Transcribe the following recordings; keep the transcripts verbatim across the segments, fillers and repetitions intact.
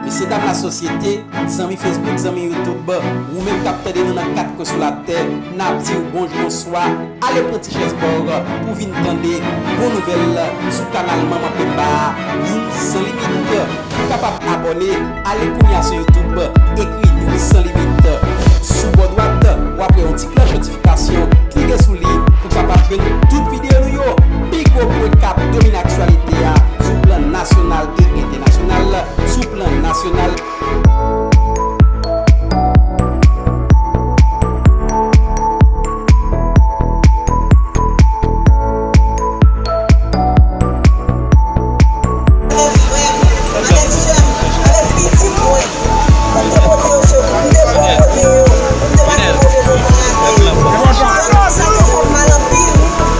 Mesye dam lasosyete, zanmi Facebook, zanmi YouTube, ou menm k ap tande nou nan kat kwen sou latè, n ap di w bonjou, bonswa, ale pran ti chèz ba w pou vin tande bon nouvèl sou kanal Manman Pemba a, News San Limit. Pou w kapab abòne, ale kounye a sou YouTube, ekri News San Limit. Sou bò dwat, w ap wè yon ti klòch notifikasyon, klike sou li pou w kapab jwenn tout videyo nou yo. Pi gwo pwen k ap domine aktyalite a sou plan nasyonal e entènasyonal. Sou plan nasyonal. Avèk frè m, avèk sè m, avèk pitit mwen. Mwen te pote yo sou, m te bon kote yo, m te pase move moman avè yo. Donk, sa te fè m mal anpil.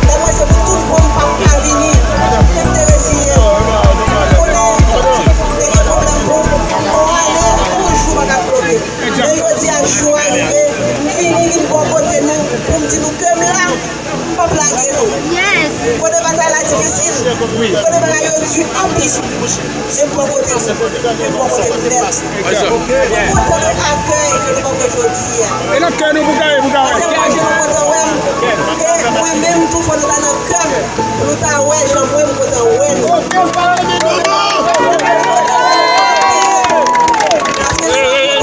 Lè m wè se pou tout bon m p ap ka vini, m te reziyen m. M konnen m te gen pwoblèm pou m, on ane, on jou pa t ap bloke m. Men jodi a, jou a rive, m vini, vin bò kote nou, pou m di nou ke m la. M p ap lage nou. Kote batay la difisil, kote bagay yo di anpil, se m bò kote nou. M bò kote nou nèt. Mwen kontan de akèy ke nou ban mwen jodi a. E nan kè nou pou gaye, pou gaye. Paske mwen, jan nou kontan wè m, e mwen menm tou, fò nou ta nan kè m, pou nou ta wè jan mwen m kontan wè nou.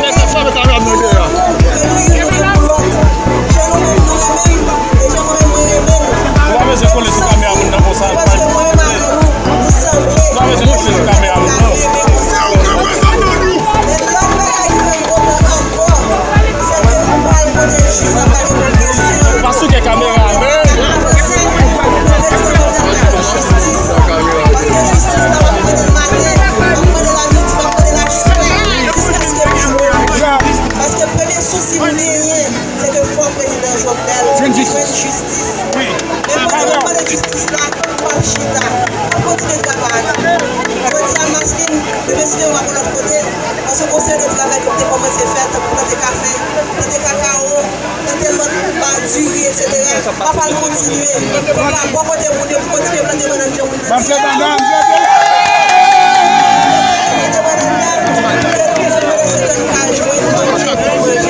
Paske sa nou fè, ke nou youn nou gen pou lòt. Jan nou menm nou renmen m, e jan mwen menm mwen renmen nou. Ou pa bezwen kole sou kamera moun nan konsa. Paske mwen menm avè nou, nou sanble. Ou pa bezwen kole sou kamera moun nan. E lòt bagay ki fè m kontan ankò, se ke m pral pote jis la, pa gen pwoblèm. Pa sou kè kamera, men. N avanse, nou mete nou nan jistis. Paske jistis la, m ap mande l maten, m ap mande l a midi, m ap mande l a swa, jiskaske m jwenn li. Paske premye sousi m genyen, se ke fò prezidan Jovenel jwenn jistis. Men pandan m ap mande jistis la, m ap chita, m ap kontinye travay. Jodi a, Maslin, yo deside yo pa pou lòt kote, paske gon seri de travay ke m te kòmanse fè, tankou plante kafe, plante kakawo, plante lòt, ba, diri, etsetera. M ap al kontinye. Donk la, bò kote moun yo pou kontinye plante bannann jan moun nan di a. Plante bannann nan, e pou lòt manje se ke nou ka jwenn manje pou manje.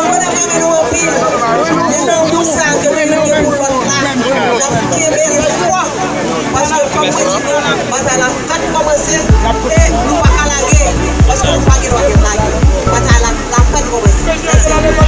Mwen renmen nou anpil. E lanmou sa ke nou gen pou lòt la, n ap kenbe l fò. Paske fòk mwen di nou, batay la fèk kòmanse e nou pa ka lage, paske nou pa gen dwa gen lage. Batay la, la fèk kòmanse. Mèsi anpil.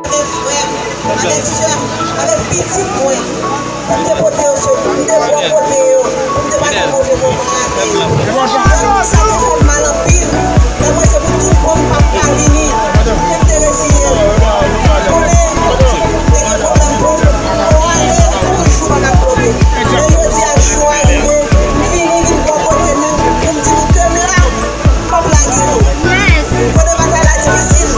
Avèk frè m, avèk sè m, avèk pitit mwen, pou m te pote yo, pou m te bò kote yo, pou m te pase move moman avè yo. Donk, sa te fè m mal anpil. Mwen, se pou tout bon m p ap ka vini. Men m te reziyen m. M konnen te gen pwoblèm pou m, pou ale, pou yon jou pa t ap tonbe. Men jodi a, jou a rive, m vini, vin bò kote nou, pou m di nou ke m la. M p ap lage nou. Kote batay la difisil,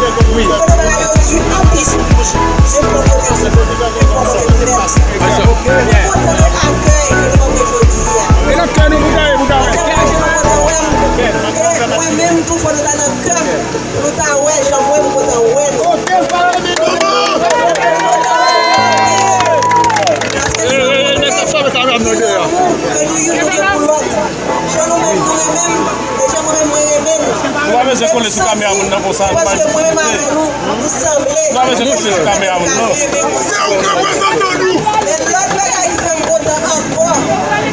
kote bagay yo di anpil, se bò kote nou, se bò kote nou nèt. M kontan de akèy ke nou ban mwen jodi a. E nan kè nou pou ta ye, pou ta wè. Paske mwen, mwen kontan wè m. E mwen menm tou, fò nou ta nan kè m, pou nou ta wè jan mwen, m kontan wè nou. Paske se yon kote ki gen lanmou, ke nou youn nou gen pou lòt. Jan nou menm nou renmen m, e jan mwen menm mwen renmen nou. Ou pa bezwen kole sou kamera moun nan konsa. Paske mwen menm avè nou, nou sanble. Nou pa bezwen touche kamera moun, non. Se ou k reprezante nou. Men lòt bagay ki fè m kontan ankò,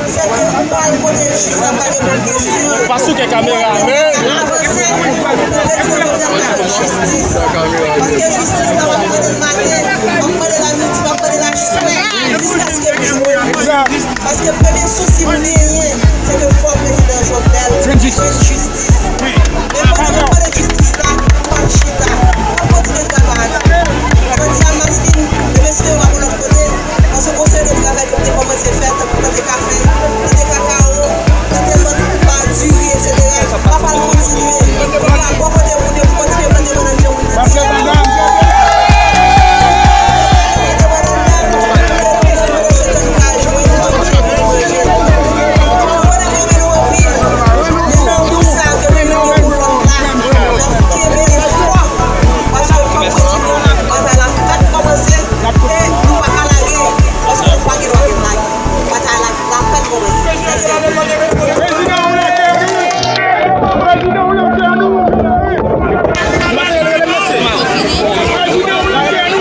se ke m pral pote jij la, m pa gen menm kesyon. Pa souke kamera, men. Avanse, m te di nou jodi a m ap mande jistis. Paske jistis la, m ap mande l maten, m ap mande l a midi, m ap mande l a swè, jiskaske m jwenn li. Paske premye sousi m genyen, se ke fò prezidan Jovenel jwenn jistis. Men pandan n ap mande jistis la, nou p ap chita. N ap kontinye travay. Jodi a, Martine, e mesye yo pa pou lòt kote, paske gon seri de travay ki te kòmanse fèt, plante kafe, plante kakao, plante lòt pa, diri, etsetera. Papa l kontinye. Papa bò kote moun yo pou kontinye plante bannann jan moun nan di a. Batay la, l ap fèt kòmanse. Prezidan, ou nan tè nou! Prezidan, ou nan tè nou! Prezidan, ou nan tè nou!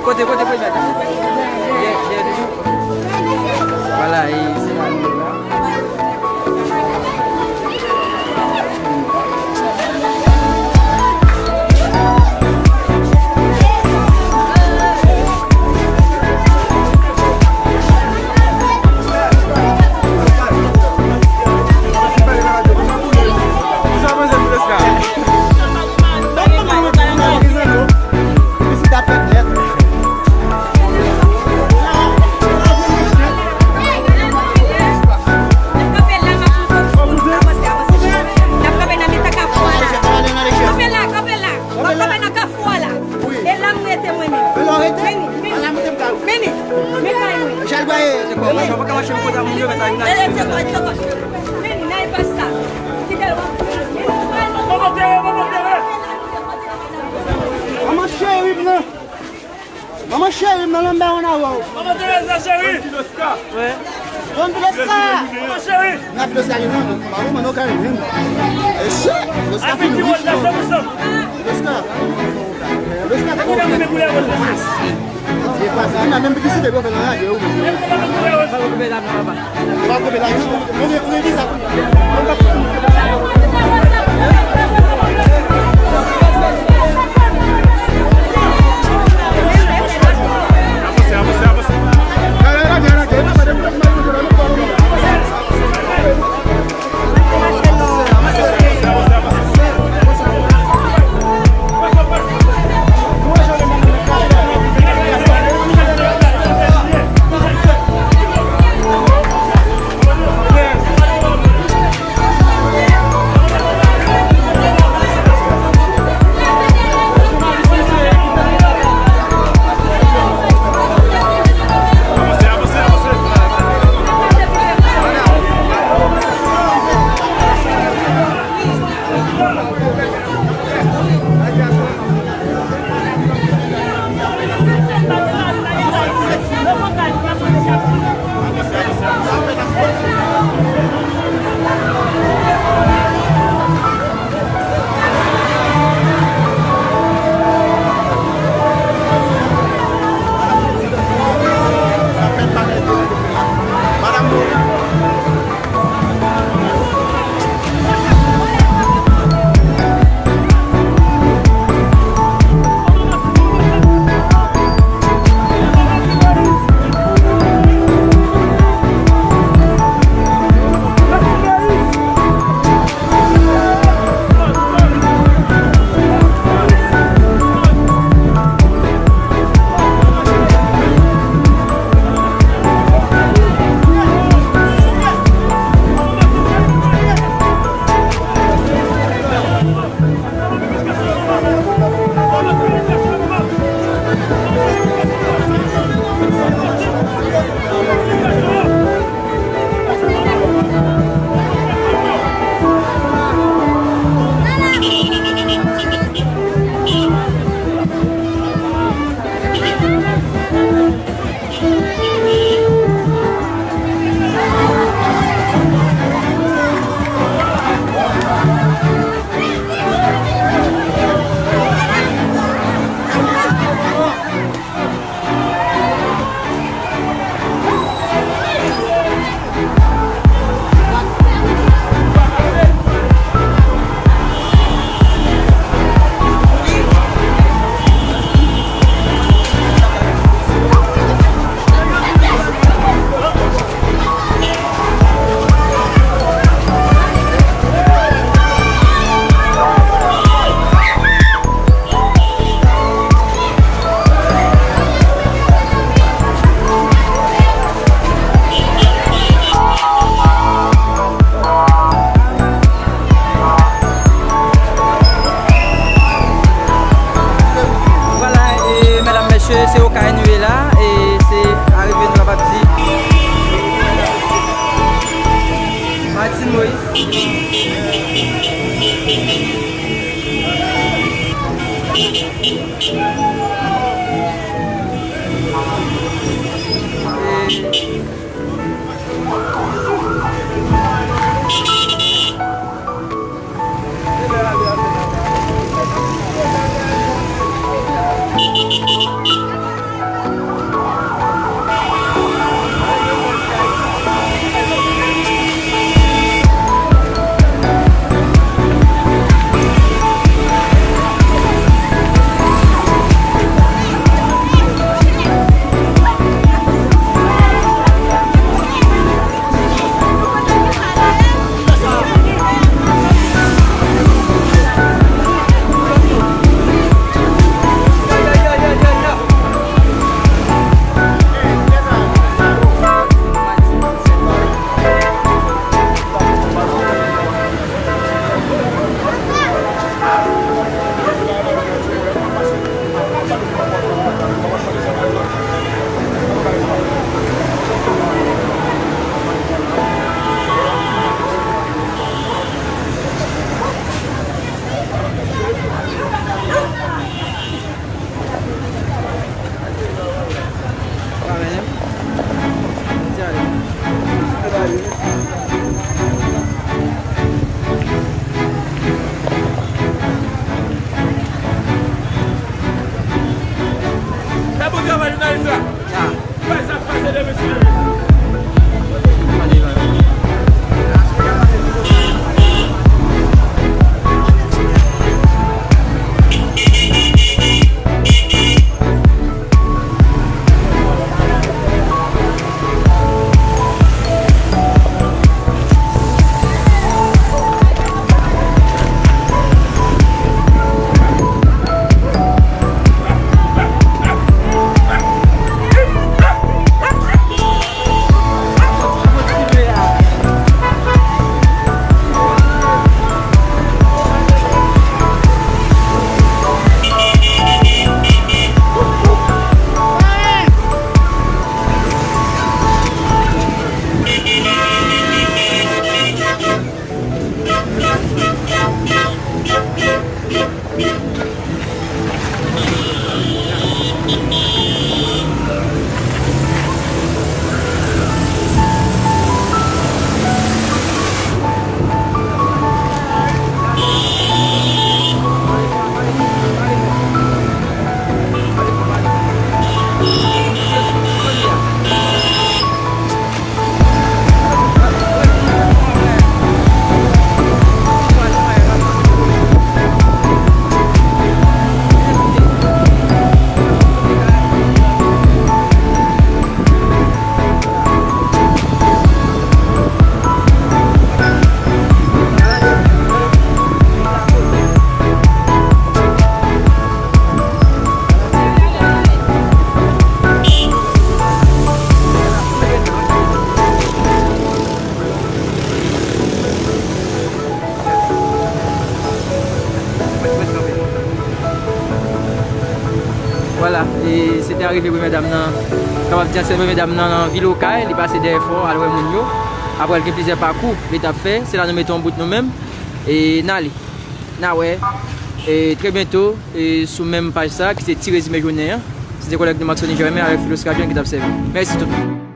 Kote, kote pou l mèt? Dèyè, dèyè toujou. Vwala, e se la nou ye la. Mwen kanpe nan kafou a la. E la m rete mwen menm. Vini, vini. Vini. Men kay mwen. Vini, nan espas sa. Kite l wap. Manman cheri m nan. Manman cheri m nan, lanmè an avè w. Manman Teresa cheri. Don Piloska. Manman cheri. N ap Piloska li nan, non. Manman, manman, nou kay menm. E se, yo Sa fini, wi. Leska. Leska te bon. Li pa sa, li nan menm piblisite pou yo fè nan radyo, wi. Yo pa koupé la, wi. Ou gen, ou gen ki sa? Avanse, avanse, avanse. Vwala, e, medam, mesye, se Okay nou ye la, e se arive nou kapab di Martine Moïse. Vwala, e se te arive premyè dam nan, kapab di a se premyè dam nan, nan vil Okay, li pase dèyè fò al wè moun yo. Apre l gen plizyè pakou li t ap fè, se la nou mete yon bout nou menm. E n ale, n a wè, e trè byento, e sou menm paj sa ki se Ti Rezime Jounen an. Se te kòlèg nou Maxony Germain avèk Philos Cadion ki t ap sèvi. Mèsi tout moun.